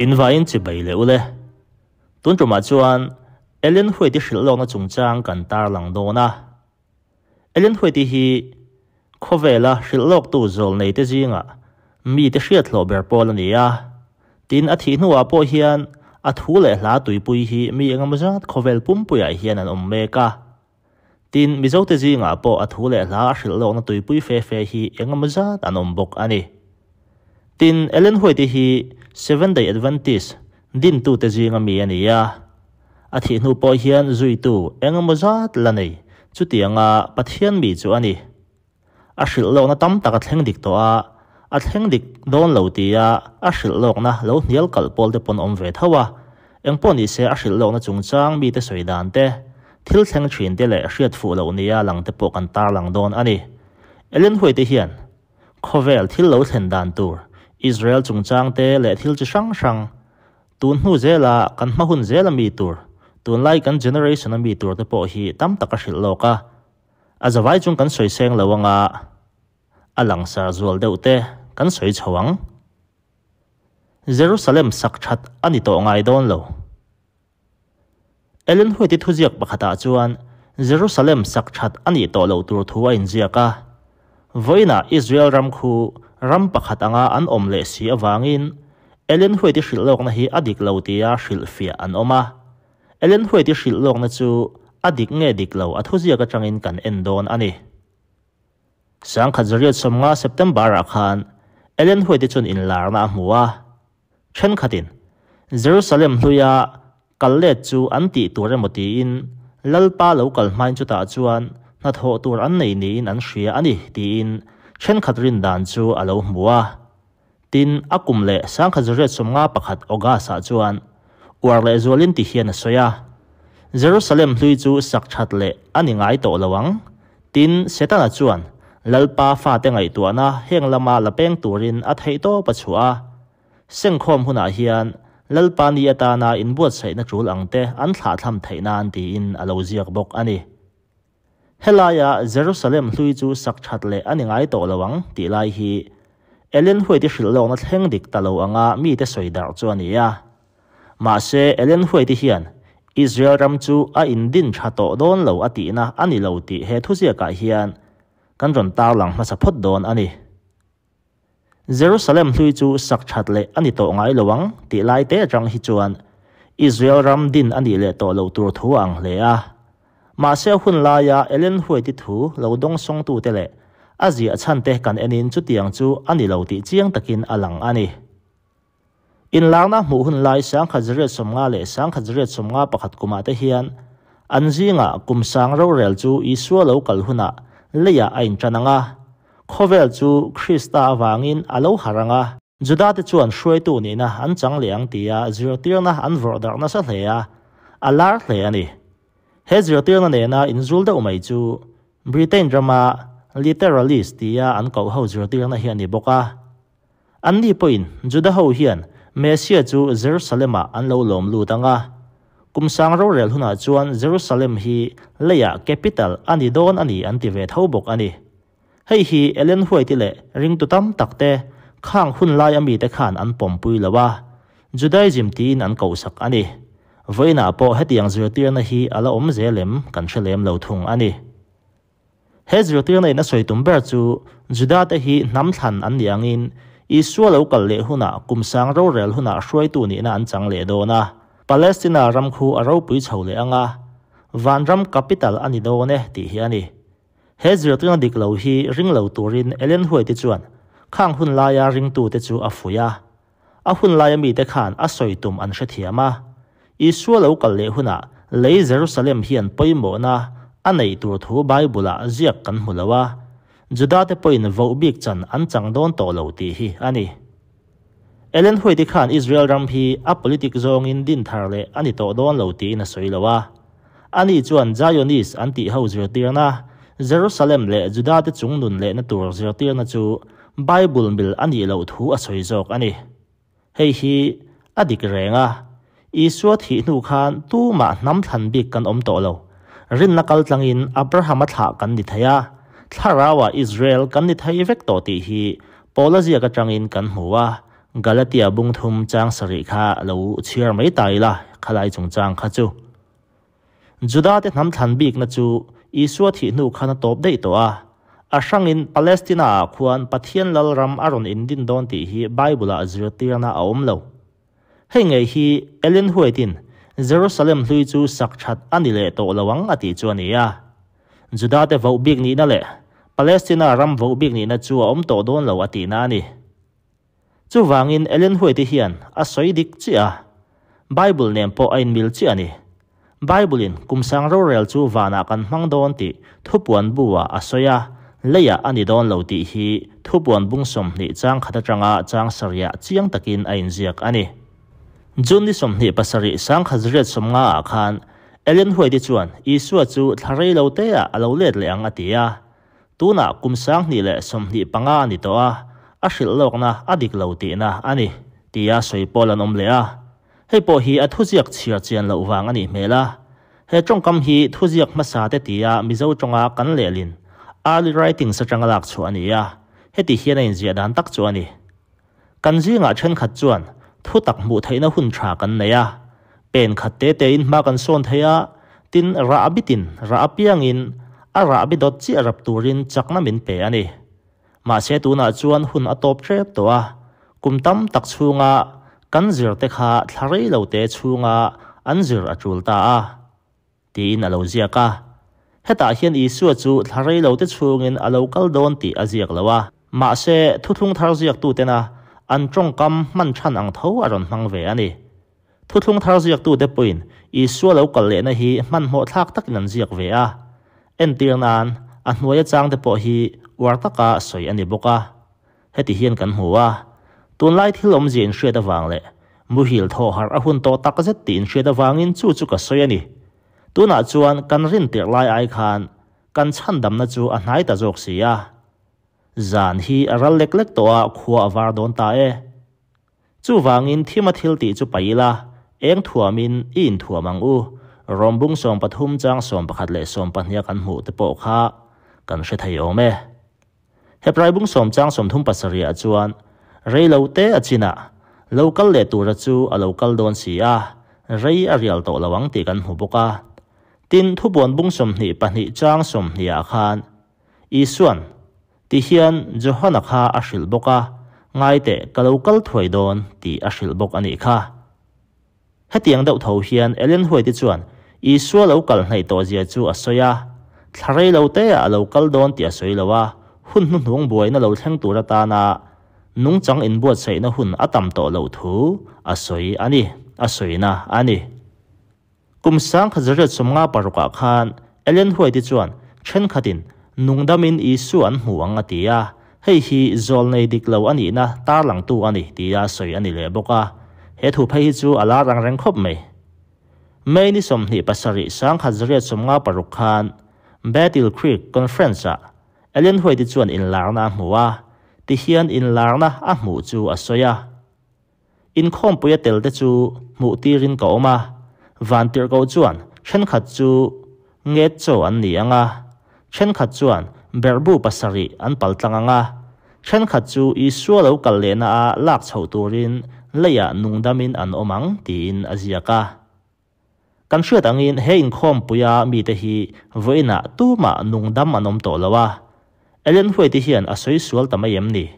In vaiin chibai leh ule. Tun tumah chuan Ellen White-i hrilh lawkna chungchang kan tarlang dawn a. Ellen White-i hi khawvela hrilh lawktu zawl neite zingah mite hriat hlawh ber pawl a ni a. Tin, a thih hnuah pawh hian a thu leh hla tuipui hi mi engemaw zat khawvel pumpuiah hian an awm mek a. Tin, Mizote zingah pawh a thu leh hla a hrilh lawkna tuipui fe fe hi engemaw zat an awm bawk a ni. Tin, Ellen White-i hi Seventh-day Adventist dintute zinga mi a ni a. A thih hnu pawh hian zuitu engemaw zat la nei chutianga Pathian mi chu a ni. A hrilh lawkna tam tak a thleng dik tawh a, a thleng dik dawn lo tia a hrilh lawkna lo hnial kalh pawl te pawn awm ve tho a. Engpawh ni se a hrilh lawkna chungchang mite sawi dan te, thil thleng thin te leh hriat fuh loh nia lang te pawh kan tarlang dawn a ni. Ellen White te hian khawvel thil lo thlen dan tur, Israel chungchang te leh thil chi hrang hrang, tun hnu zela kan hma hun zela mi tur, tunlai kan generation a mi tur te pawh hi tam tak a hrilh lawk a. A zavai chung kan sawi seng lo anga a langsar zual deuh te kan sawi chho ang. Jerusalem sak that a ni tawh ngai dawn lo. Ellen White-i thuziak pakhatah chuan Jerusalem sak that a nih tawh loh tur thu a inziak a. Vawiinah Israel ram khu ram pakhat anga an awm leh si avangin Ellen White-i hrilh lawkna hi a dik lo tia hrilhfiah an awm a. Ellen White-i hrilh lawkna chu a dik nge dik lo a thuziak atangin kan en dawn a ni. 1950 September-ah khan Ellen White-i chuan inlarna a hmu a. Thenkhatin Jerusalem hluia kal let chu an tih tur emaw tiin Lalpa lo kal hmain chutah chuan hnathawh tur an nei niin an hria a ni tiin thenkhat rindan chu a lo hmu a. Tin, a kum leh 1951 August-ah chuan uar leh zualin ti hian a sawi a, Jerusalem hlui chu sak that leh a ni ngai tawh lo ang. Tin, Setana chuan Lalpa fate ngaihtuahna heng lama la peng turin a theihtawp a chhuah a. Sengkhawm hunah hian Lalpa ni atana inbuatsaihna tul ang te an thlahthlam theih nan tiin a lo ziak bawk a ni. Helaia Jerusalem hlui chu sak that leh a ni ngai tawh lo ang tih lai hi Ellen White-i hrilh lawkna thleng dik ta lo anga mite sawi darh chu a ni a. Mahse, Ellen White-i hian Israel ram chu a indin tha tawh dawn lo a tihna a ni lo tih he thuziakah hian kan rawn tarlang hmasa phawt dawn a ni. Jerusalem hlui chu sak that leh a ni tawh ngai lo ang tih lai te atang hi chuan Israel ram din a nih leh tawh loh tur thu a ang hle a. Mahse a hun laia Ellen White-i thu lo dawngsawngtute leh a ziah chhante kan enin chutiang chu a ni lo tih chiang takin a lang a ni. Inlarna hmuh hun lai 1950 leh 1951 kumah te hian an zingah kum sang rorel chu Isua lo kal hunah leiah a intan ang a, khawvel chu Krista avangin a lo harh ang a. Judate chuan hruaitu nihna an chang leh ang tia zirtirna an vawrh darh nasa hle a, a lar hle a ni. He zirtirna nena inzul deuh mai chu Britain rama literalist tia an koh ho zirtirna hi a ni bawk a. Anni pawhin Juda ho hian Messia chu Jerusalem-ah an lo lawm lut ang a. Kum sang rorel hunah chuan Jerusalem hi leiah capital a ni dawn a ni an ti ve tho bawk a ni. Hei hi Ellen White-i leh ringtu tam tak te khang hun lai a mite khan an pawmpui lo a, Judaism tiin an kohsak a ni. Vawiinah pawh hetiang zirtirna hi a la awm zel em kan hre lem lo thung a ni. He zirtirna in a sawi tum ber chu Judate hi hnam thlan an nih angin Isua lo kal leh hunah kum sang rorel hunah hruaitu nihna an chang leh dawn a, Palestina ram khu a ropui chho leh ang a, vanram capital a ni dawn e tih hi a ni. He zirtirna dik lo hi ring lo turin Ellen White-i chuan khang hun laia ringtute chu a fuih a. A hun laia mite khan a sawi tum an hrethiam a. Isua lo kal leh hunah lei Jerusalem hian pawimawhna a neih tur thu Bible-ah ziak kan hmu lo a, Judate pawhin voh bik chan an chang dawn tawh lo tih hi a ni. Ellen White-i khan Israel ram hi a politic zawngin din thar leh a ni tawh dawn lo tiin a sawi lo a. Ani chuan Zionist an tih ho zirtirna, Jerusalem leh Judate chung nun lehna tur zirtirna chu Bible mil a nih loh thu a sawi zawk a ni. Hei hi a dik reng a, Isua thih hnu khan tumah hnam thlan bik kan awm tawh lo. Rinna kal tlangin Abrahama thlah kan ni thei a, thlarauah Israel kan ni thei vek tawh tih hi Paula ziak atangin kan hmu a. Galatia bung thum chang sarih kha lo chhiar mai ta ila, khalai chungchang kha chu. Juda te hnam thlan bikna chu Isua thih hnu khan a tawp daih tawh a. A hrangin Palestina ah khuan Pathian Lal ram a rawn indin dawn tih hi Bible ah zirtirna a awm lo. Hei ngei hi Ellen White-in Jerusalem hlui chu sak that a ni leh tawh lo ang a tih chu a ni a. Juda te voh bik nihna leh Palestina ram voh bik nihna chu a awm tawh dawn lo a tihna a ni. Chuvangin Ellen White-i hian a sawi dik chiah a, Bible nen pawh a inmil chiah a ni. Bible-in kum sang rorel chu vanah kan hmang dawn tih thupuan bu-ah a sawi a, leiah a ni dawn lo tih hi thupuan bung 20 chang khat atanga chang sarihah chiang takin a inziak a ni. June ni 27 1950 ah khan Ellen White-i chuan Isua chu thla rei lo teah a lo let leh ang a ti a. Tunah kum 2025 a ni tawh a, a hrilh lawkna a dik lo tihna a ni, tia sawi pawl an awm leh a. Hei pawh hi a thuziak chhiar chian loh vang a nih hmel a. He tawngkam hi thuziak hmasa te tia Mizo tawnga kan lehlin early writings atanga lak chhuah a ni a, heti hian a inziah dan tak chu a ni. Kan zingah thenkhat chuan thutak hmuh theihna hun tha kan nei a, pen khat te tein hma kan sawn thei a, tin rah bitin rah apiangin a rah bi dawt chiah rap turin chakna min pe a ni. Mahse tunah chuan hun a tawp tep tawh a, kum tam tak chhunga kan zir te kha thla rei lo te chhunga an zir a tul ta a. Tiin a lo ziak a. Hetah hian Isua chu thla rei lo te chhungin a lo kal dawn tih a ziak lo a. Mahse, thuthlung thar ziaktutena an tawngkam hman than ang tho a rawn hmang ve a ni. Thuthlung thar ziaktute pawhin Isua lo kal lehna hi hmanhmawh thlak takin an ziak ve a. Entir nan, a hnuaia changte pawh hi uar taka sawi a ni bawk a. Heti hian kan hmu a, tunlai thil awmzia inhriat avang leh muhil thaw harh a hun tawh tak zet tih inhriat avangin chu chu ka sawi a ni. Tunah chuan kan rin tirh lai ai khan kan chhandamna chu a hnai ta zawk si a. Zan hi a ral lek lek tawh a, khua a var dawn ta e. Chuvangin thima thil tih chu paih ila, eng thuamin i inthuam ang u, Rawmbung 13 chang 11 leh 12 a kan hmuh te pawh kha kan hre thei awm e. Hebrai bung sawm chang 37 ah chuan rei lo te a chinah lo kal leh tura chu a lo kal dawn si a, rei a rial tawh lo ang tih kan hmu bawk a. Tin, thupuan bung 22 chang 20 ah khan Isuan ti hian Johana kha a hrilh bawk a, Ngaiteh ka lo kal thuai dawn tih a hrilh bawk a nih kha. Hetiang deuh tho hian Ellen White-i chuan Isua lo kal hnaih tawh zia chu a sawi a, thla rei lo teah a lo kal dawn tih a sawi lo a, hun hnuhnung buaina lo thleng tur atana nungchang inbuatsaihna hun a tam tawh loh thu a sawi a ni, a sawina a ni. Kum 1956 ah khan Ellen White-i chuan thenkhatin nungdamin Isua an hmu ang a ti a, hei hi zawlnei dik lo a nihna tarlangtu a ni tia sawi a ni leh bawk a, he thu phei hi chu a lar ang reng khawp mai. May ni 27 1956 khan Battle Creek Conference-ah Ellen White-i chuan inlarna a hmu a, tihian inlarna a hmuh chu a sawi a. Inkhawmpuia tel te chu hmuh tirin ka awm a, Vantirhkoh chuan thenkhat chu nget chaw an ni ang a, thenkhat chuan berhbu pasarih an pal tlang ang a, thenkhat chu Isua lo kal lehna a lak chhoh turin leiah nungdamin an awm ang tiin a ziak a. Kan hriat angin he inkhawmpuia mite hi vawiinah tumah nungdam an awm tawh lo a. Ellen White-i hian a sawi sual ta mai em ni?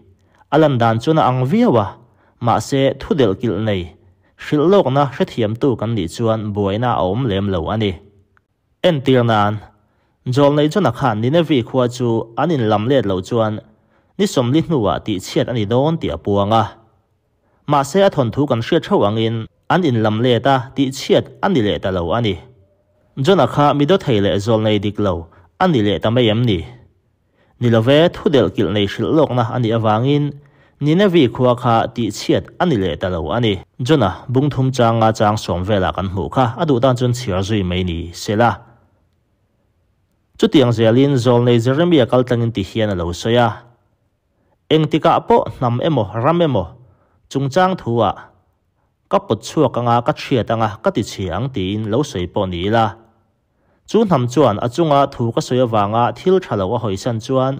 A lan dan chuan a ang viau a, mahse thu delh kilh nei, hrilh lawkna hrethiamtu kan nih chuan buaina a awm lem lo a ni. Entir nan, Jawlnei Jona khan Nineveh khua chu an inlam let loh chuan ni 40 hnuah tihchhiat a ni dawn tih a puang a. Mahse a thawnthu kan hriat theuh angin an inlam let a tihchhiat a ni leh ta lo a ni. Jona kha mi dawthei leh zawlnei dik lo a ni leh ta mai em ni? Ni love thu delh kilh nei hrilh lawkna a nih avangin Nineveh khua kha tihchhiat a ni leh ta lo a ni. Jona bung thum changa chang sawm velah kan hmuh kha a duh tan chuan chhiar zui mai ni sela. Chutiang zelin zawlnei Jeremia kal tlangin ti hian a lo sawi a. Engtikah pawh hnam emaw ram emaw chungchang thu-ah ka pawt chhuak anga ka chhiat anga ka ti chhia ang tiin lo sawi pawh ni ila. Chu hnam chuan a chunga thu ka sawi avanga thil tha lo a hawisan chuan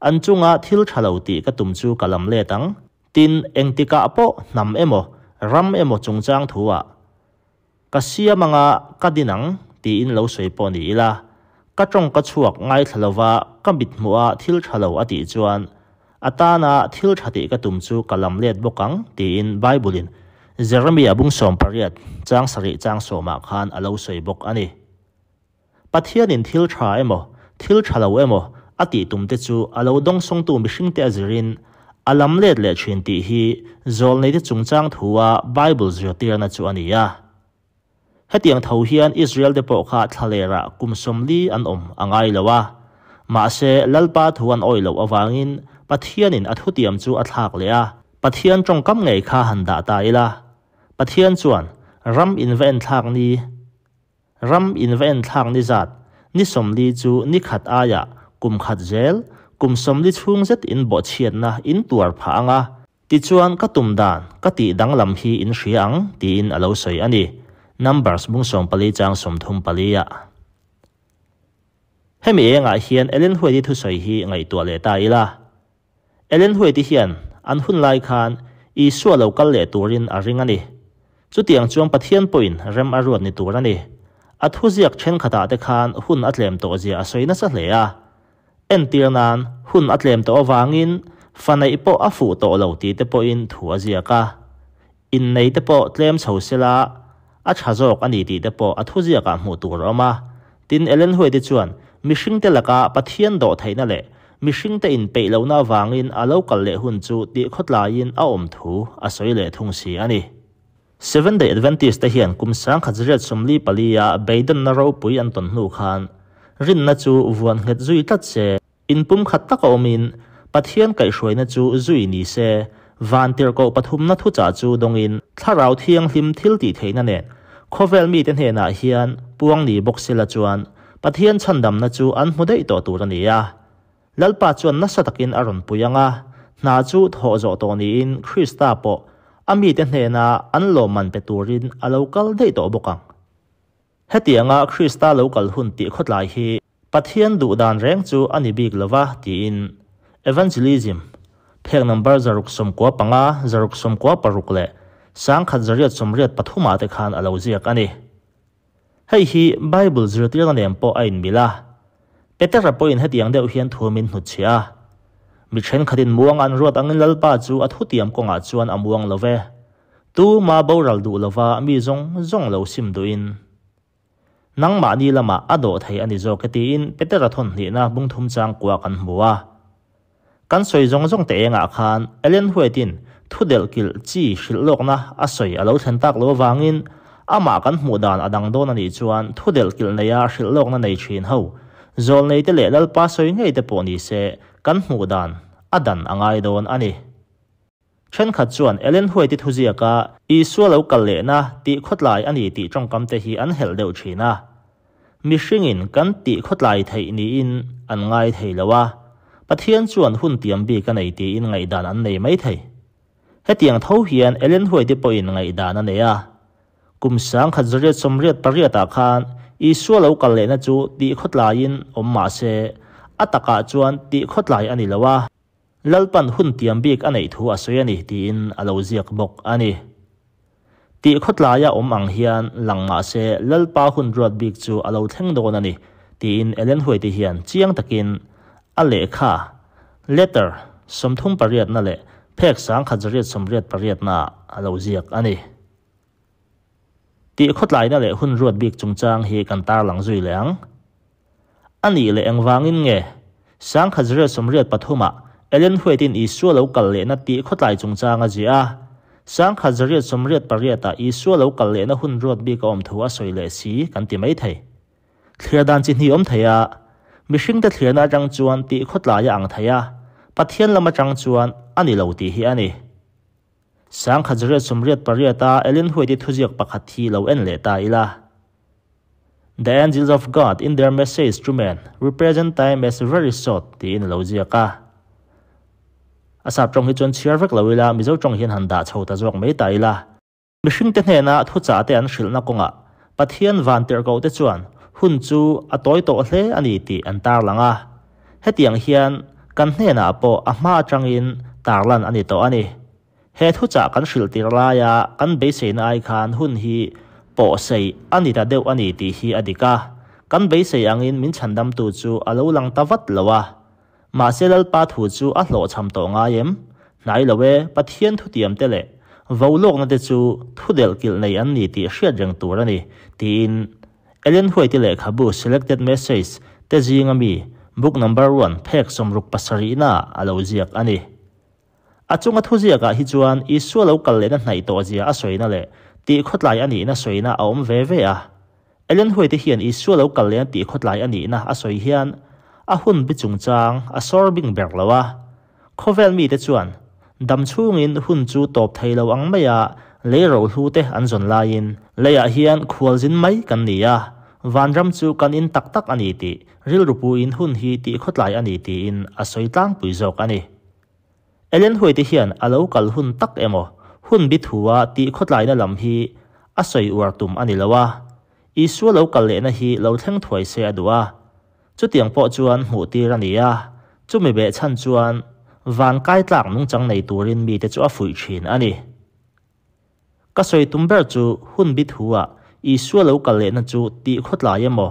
an chunga thil tha lo tih ka tum chu ka lam let ang. Tin, engtikah pawh hnam emaw, ram emaw chungchang thu-ah, Ka siam anga ka din ang, tiin lo sawi pawh ni ila, ka tawngka chhuak ngaithla lova ka mithmuha thil tha lo a tih chuan, a tana thil tha tih ka tum chu ka lam let bawk ang, tiin Bible-in Jeremia bung 18 chang sarih chang sawmah khan a lo sawi bawk a ni. Pathianin thil tha emaw, thil tha lo emaw a tih tum te chu a lo dawngsawngtu mihringte a zirin a lam let leh thin tih hi zawlneite chungchang thua Bible zirtirna chu a ni a. Hetiang tho hian Israel-te pawh kha thlalerah kum 40 an awm a ngai lo a. Mahse, Lalpa thu an awih loh avangin Pathianin a thutiam chu a thlak leh a. Pathian tawngkam ngei kha han dah ta ila, Pathian chuan ram in va enthlak ni, Ram in va enthlak ni zat, ni 40 chu ni khat aiah kum khat zel, kum 40 chhung zet in bawhchhiatna in tuar phah ang a, tichuan ka tum dan, ka tih danglam hi in hria ang, tiin a lo sawi a ni. Numbers bung 14 chang 34 ah. Hemi engah hian Ellen White-i thusawi hi ngaihtuah leh ta ila. Ellen White-i hian an hun lai khan Isua lo kal leh turin a ring a ni. Chutiang chuan Pathian pawhin rem a ruat ni tur a ni. A thuziak thenkhatah te khan hun a tlem tawh zia a sawi nasa hle a. Entir nan, hun a tlem tawh avangin fa neih pawh a fuh tawh lo tih te pawhin thu a ziak a. Innei te pawh tlem chho sela a tha zawk a ni tih te pawh a thuziakah hmuh tur a awm a. Tin, Ellen White-i chuan mihringte laka Pathian dawh theihna leh mihringte inpeih lohna avangin a lo kal leh hun chu tih khawtlaiin a awm thu a sawi leh thung si a ni. Seventh-day Adventist te hian kum 1944 a beidawnna ropui an tawn hnu khan rinna chu vuan nghet zui tlat se, Inpumkhat taka awmin Pathian kaihhruaina chu zui ni se, vantirhkoh pathumna thuchah chu dawngin Thlarau Thianghlim thil tih theihna nen khawvel mite hnenah hian puang ni bawk sela chuan Pathian chhandamna chu an hmu daih tawh tur a ni a. Lalpa chuan nasa takin a rawn pui ang a, hna chu thawh zawh tawh niin Krista pawh a mite hnena an lawmman pe turin a lo kal daih tawh bawk ang. Hetianga Krista lo kal hun tih khawtlai hi Pathian duh dan reng chu a ni bik lova tiin Evangelism, phek number 695, 696 leh 1883 ah te khan a lo ziak a ni. Hei hi Bible zirtirna nen pawh a inmil a. Petera pawhin hetiang deuh hian thu min hnutchhiah a. Mi thenkhatin muang an ruat angin Lalpa chu a thutiam kawngah chuan a muang lo ve. Tuma boral duh lova mi zawng zawng lo sim duhin. Nangmahni lamah a dawh thei a ni zawk e tiin Petera thawn hnihna bung thum chang kua kan hmu a. Kan sawi zawng zawng te engah khan Ellen White-in thu delh kilh chi hrilh lawkna a sawi a lo thlen tak lo avangin amah kan hmuh dan a dang dawn a nih chuan thu delh kilh neia hrilh lawkna nei thin ho zawlnei te leh Lalpa sawi ngei te pawh ni se kan hmuh dan a dan a ngai dawn a ni. Thenkhat chuan Ellen White-i thuziaka Isua lo kal lehna tih khawtlai a ni tih tawngkam te hi an helh deuh thin a. Mihringin kan tih khawtlai theih niin an ngai thei lo a, Pathian chuan hun tiam bik a nei tiin ngaihdan an nei mai thei. Hetiang tho hian Ellen White-i pawhin ngaihdan a nei a. Kum 1988 ah khan Isua lo kal lehna chu tih khawtlaiin awm mah se, a takah chuan tih khawtlai a ni lo a. Lalpan hun tiam bik a neih thu a sawi a ni tiin a lo ziak bawk a ni. Tih khawtlaia awm ang hian lang mah se Lalpa hun ruat bik chu a lo thleng dawn a ni tiin Ellen White-i hian chiang takin a lehkha, letter, 38 na leh phek 1188 naah a lo ziak a ni. Tih khawtlaina leh hun ruat bik chungchang hi kan tarlang zui leh ang. A nih leh engvangin nge 1983 ah Ellen White-in Isua lo kal lehna tih khawtlai chungchang a ziah a, 1988 ah Isua lo kal lehna hun ruat bik a awm thu a sawi leh si kan ti mai thei. Thlir dan chi hnih awm thei a, mihringte thlirna atang chuan tih khawtlai a ang thei a, Pathian lam atang chuan a ni lo tih hi a ni. 1988 a Ellen White-i thuziak pakhat hi lo en leh ta ila. The angels of God in their message to men represent time as very short tiin a lo ziak a. A sap tawng hi chuan chhiar vek lo ila, Mizo tawng hian han dah chho ta zawk mai ta ila. Mihringte hnena thuchah te an hrilhna kawngah Pathian van tirhkoh te chuan hun chu a tawi tawh hle a ni tih an tarlang a. Hetiang hian kan hnenah pawh a hma atangin tarlan a ni tawh a ni. He thuchah kan hrilh tir laia kan beiseina ai khan hun hi pawhsei a ni ta deuh a ni tih hi a dik a, kan beisei angin min chhandamtu chu a lo lang ta vat lo a. Mahse Lalpa thu chu a hlawhchham tawh ngai em? Hnai lo e, Pathian thutiamte leh volawkna te chu thu delhkilh nei an ni tih hriat reng tur a ni, tiin Ellen White-i lehkhabu Selected Message te zinga mi book number one phek 67 naah a lo ziak a ni. A chunga thuziakah hi chuan Isua lo kal lehna hnaih tawh zia a sawina leh tih khawtlai a nihna sawina a awm ve ve a. Ellen White hian Isua lo kal lehna tih khawtlai a nihna a sawi hian a hun bi chungchang a sawr bing ber lo a. Khawvel mite chuan dam chhungin hun chu tawp thei lo ang maia lei rohlu te an zawn laiin leiah hian khualzin mai kan ni a, vanram chu kan in tak tak a ni tih rilru puin hun hi tih khawtlai a ni tiin a sawi tlangpui zawk a ni. Ellen White hian a lo kal hun tak emaw, hun bi thua tih khawtlaina lam hi a sawi uar tum a ni lo a. Isua lo kal lehna hi lo thleng thuai se a duh a. Chutiang pawh chuan hmuh tir a ni a, chumi beh chhan chuan van kai tlak nungchang nei turin mite chu a fuih thin a ni. Ka sawi tum ber chu hun bi thua Isua lo kal lehna chu tih khawtlai emaw,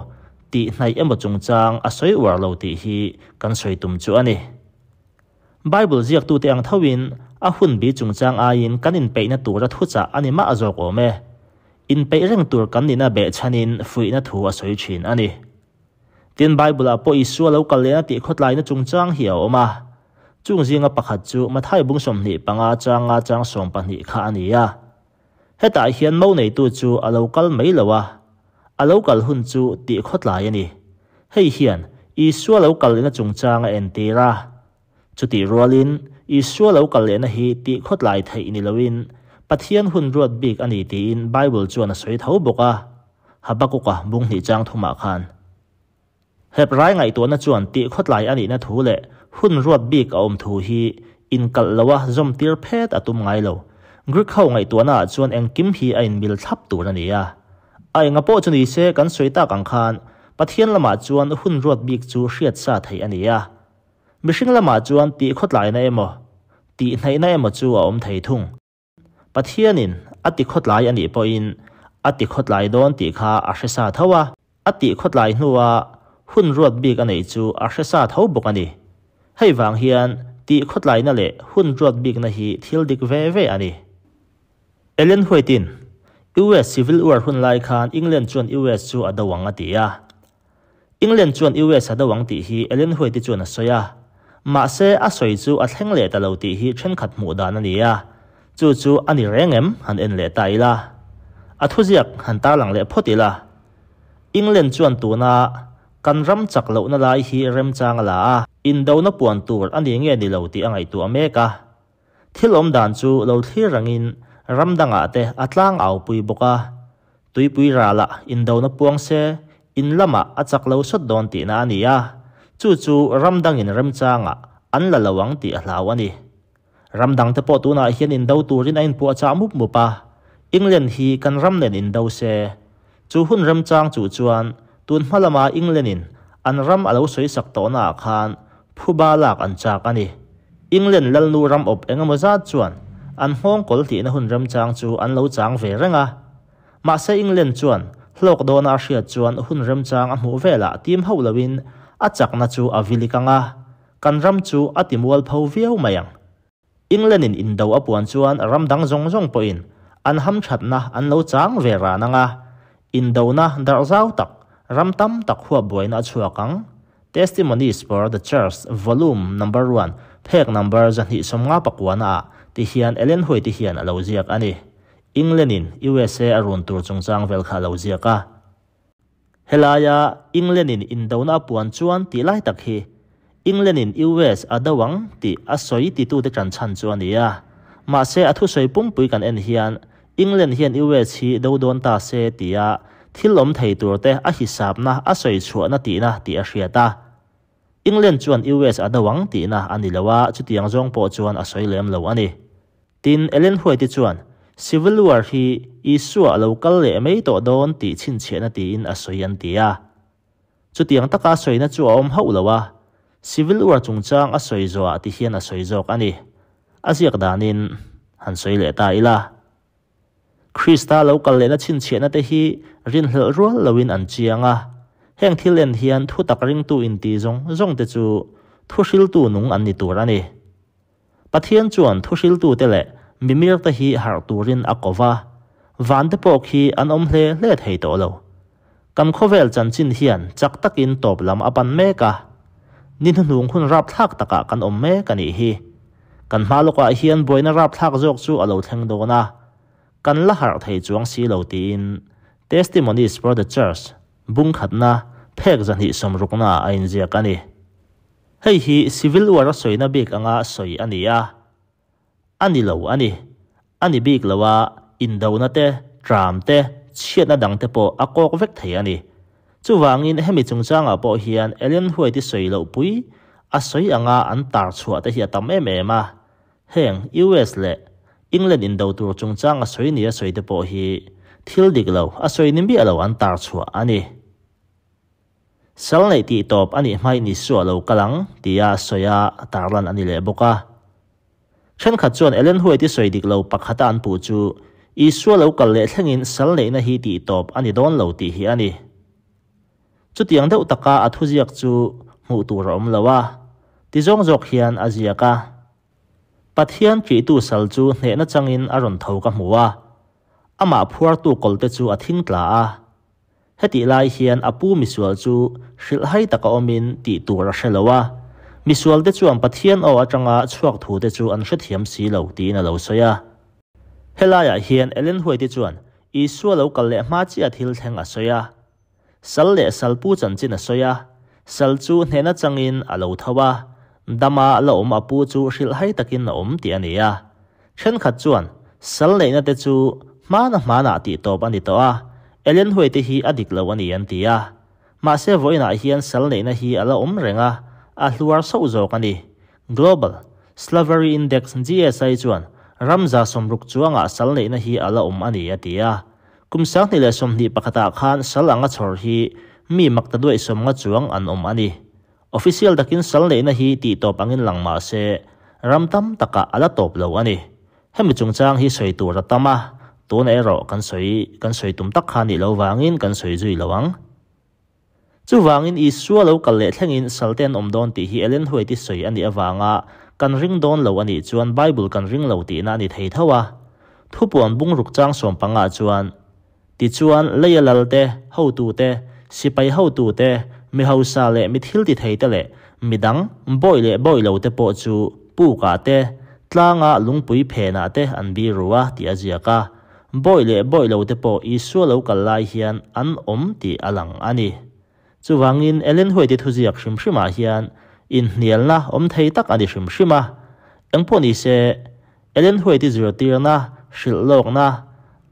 tih hnaih emaw chungchang a sawi uar lo tih hi kan sawi tum chu a ni. Bible ziaktute ang thoin a hun bi chungchang aiin kan inpeihna tura thuchah a ni mah zawk awm e. Inpeih reng tur kan nihna behchhanin fuihna thu a sawi thin a ni. Tin, Bible-ah pawh Isua lo kal lehna tih khawtlaina chungchang hi a awm a. Chung zinga pakhat chu Mathai bung 25 changa chang 12 kha a ni a. Hetah hian mo neitu chu a lo kal mai lo a, a lo kal hun chu tih khawtlai a ni. Hei hian Isua lo kal lehna chungchang a entir a. Chutih rualin Isua lo kal lehna hi tih khawtlai theih ni loin Pathian hun ruat bik a ni tiin Bible chuan a sawi tho bawk a, Habakuka bung hnih chang thumah khan. Heprai ngaihtuahna chuan tih khawtlai a nihna thu leh hun ruat bik a awm thu hi inkalh loa zawmtir phet a tum ngai lo. Greek ho ngaihtuahnaah chuan engkim hi a inmil thlap tur a ni a. A enga pawh chu ni se kan sawi tak ang khan Pathian lamah chuan hun ruat bik chu hriat sa theih a ni a. Mihring lamah chuan tih khawtlaina emaw, tih hnaihna emaw chu a awm thei thung. Pathianin a ti khawtlai a nih pawhin a ti khawtlai dawn tih kha a hre sa tho a, a tih khawtlai hnua hun ruat bik a neih chu a hre sa tho bawk a ni. Hei vang hian tih khawtlaina leh hun ruat bikna hi thil dik ve ve a ni. Ellen White-in US Civil War hun lai khan England chuan US chu a do ang a ti a. England chuan US a do ang tih hi Ellen White-i chuan a sawi a. Mahse, a sawi chu a thleng leh ta lo tih hi thenkhat hmuh dan a ni a. Chu chu a ni reng em? Han en leh ta ila. A thuziak han tarlang leh phawt ila. England chuan tuna kan ram chak lohna lai hi remchang a la a, indona puan tur a ni nge ni lo tih a ngaihtuah mek a. Thil awm dan chu lo thlir rangin ram dangah te a tlang au pui bawk a. Tuipui ralah indona puang se in lamah a chak lo sawt dawn tihna a ni a, chu chu ram dangin remchangah an la lo ang tih a hlau a ni. Ram dangte pawh tunah hian indo turin a inpuahchah mup mup a, England hi kan ram nen indo se. Chu hun remchang chu chuan tun hma lama England-in an ram a lo sawisak tawhnaah khan phuba lak an chak a ni. England lalnu ram awp eng emaw zat chuan an nghawng kawl hlihna hun remchang chu an lo chang ve reng a. Mahse England chuan hlawk dawna a hriat chuan hun remchang a hmuh velah tim hauh loin a chakna chu a vilik ang a, kan ram chu a timualpho viau mai ang. England-in indo a puan chuan ram dang zawng zawng pawhin an hamthatna an lo chang ve ran ang a, indona darh zau tak, ram tam tak huap buaina a chhuak ang. Testimonies for the Church, Volume Number 1, phek number 259 ah ti hian Ellen White hian a lo ziak a ni. England-in USA a run tur chungchang vel kha a lo ziak a. Helaia England-in indona a puan chuan tih lai tak hi England-in US a do ang tih a sawi titute ṭan chhan chu a ni a. Mahse, a thusawi pumpui kan en hian England hian US hi do dawn ta se tia thil awm thei turte a hisapna a sawi chhuahna tihna tih a hriat a. England chuan US a do ang tihna a ni lo a, chutiang zawng pawh chuan a sawi lem lo a ni. Tin, Ellen White-i chuan Civil War hi Isua a lo kal leh mai tawh dawn tih chhinchhiahna tiin a sawi an ti a. Chutiang taka a sawina chu a awm hauh lo a, Civil War chungchang a sawi zawhah ti hian a sawi zawk a ni. A ziak danin. han sawi leh ta ila. Krista lo kal lehna chhinchhiahna te hi rinhlelh rual loin an chiang a, heng thil en hian thutak ringtu inti zawng zawng te chu thuhriltu nung an ni tur a ni. Pathian chuan thuhriltute leh mimir te hi harh turin a ko va, van te pawh khi an awm hle hle thei tawh lo. Kan khawvel chanchin hian chak takin tawp lam a pan mek a, ni hnuhnung hun rapthlak takah kan awm mek a nih hi. Kan hma lawkah hian buaina rapthlak zawk chu a lo thleng dawn a, kan la harh thei chuang si lo tiin Testimonies for the Church bung khatna phek 260 ah a inziak a ni. Hei hi Civil War a sawina bik anga sawi a ni a. A ni lo a ni. A ni bik lo a, indona te, tram te, chhiatna dang te pawh a kawk vek thei a ni. Chuvangin hemi chungchangah pawh hian Ellen White-i sawi loh pui a sawi anga an tar chhuah te hi a tam em em a. Heng US leh England indo tur chungchang a sawi ni a sawi te pawh hi thil dik lo a sawi ni miah lo an tar chhuah a ni. Sal neih tih tawp a nih hmain Isua lo kal ang, tia sawi a tarlan a ni leh bawk a. Thenkhat chuan Ellen White-i sawi dik lo pakhata an puh chu Isua lo kal leh thlengin sal neihna hi tih tawp a ni dawn lo tih hi a ni. Chutiang deuh taka a thuziak chu hmuh tur a awm lo a, ti zawng zawk hian a ziak a. Pathian ṭihtu sal chu hnehna changin a rawn tho ka hmu a, amah phuartu kawlte chu a thing tla a. Hetih lai hian a pu misual chu hrilhhai taka awmin tih tur a hre lo a, misualte chuan Pathian aw atanga chhuak thute chu an hrethiam si lo tiin a lo sawi a. Helaiah hian Ellen White-i chuan Isua lo kal leh hma chiah thil thleng a sawi a. Sal leh salpu chanchin a sawi a, sal chu hnehna changin a lo tho a, dama la awm a pu chu hrilhhai takin a awm tih a ni a. Thenkhat chuan sal neihna te chu hmana hmanah tih tawp a ni tawh a, Ellen White te hi a dik lo a ni an ti a. Mahse vawiinah hian sal neihna hi a la awm reng a, a hluar sauh zawk a ni. Global Slavery Index, GSI, chuan ram 60 chuangah sal neihna hi a la awm a ni a ti a. Kum 2021 ah khan sal anga chhawr hi mi maktaduaih 50 chuang an awm a ni. Official takin sal neihna hi tih tawp angin lang mah se, ram tam takah a la tawp lo a ni. Hemi chungchang hi sawi tur a tam a, tuna erawh kan sawi kan sawi tum tak kha nih lo vangin kan sawi zui lo ang. Chuvangin Isua lo kal leh thlengin salte an awm dawn tih hi Ellen White-i sawi a nih avanga kan ring dawn lo a nih chuan Bible kan ring lo tihna a ni thei tho a. Thupuan bungruk chang 15 chuan Tichuan, leia lal te, hotu te, sipai hotu te, mi hausa leh mi thil ti thei te leh mi dang, bawih leh bawih lo te pawh chu pukah te, tlanga lungpui phenah te an biru a tih a ziak a. Bawih leh bawih lo te pawh Isua lo kal lai hian an awm tih a lang a ni. Chuvangin, Ellen White-i thuziak hrim hrimah hian inhnialna awm thei tak a ni hrim hrim a. Engpawh ni se, Ellen White-i zirtirna, hrilh lawkna,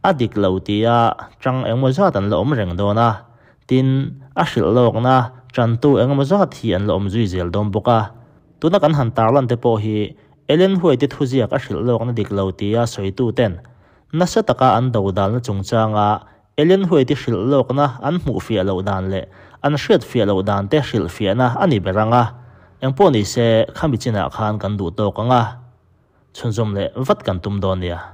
a dik lo tia chang engemaw zat an la awm reng dawn a, tin, a hrilh lawkna tantu engemaw zat hi an la awm zui zel dawn bawk a. Tuna kan han tarlan te pawh hi Ellen White-i thuziak a hrilh lawkna dik lo tia sawituten nasa taka an dodalna chungchanga Ellen White-i hrilh lawkna an hmuh fiah loh dan leh an hriat fiah loh dan te hrilh fiahna a ni ber ang a, engpawh ni se khami chinah khan kan duh tawk ang a. Chhunzawm leh vat kan tum dawn nia.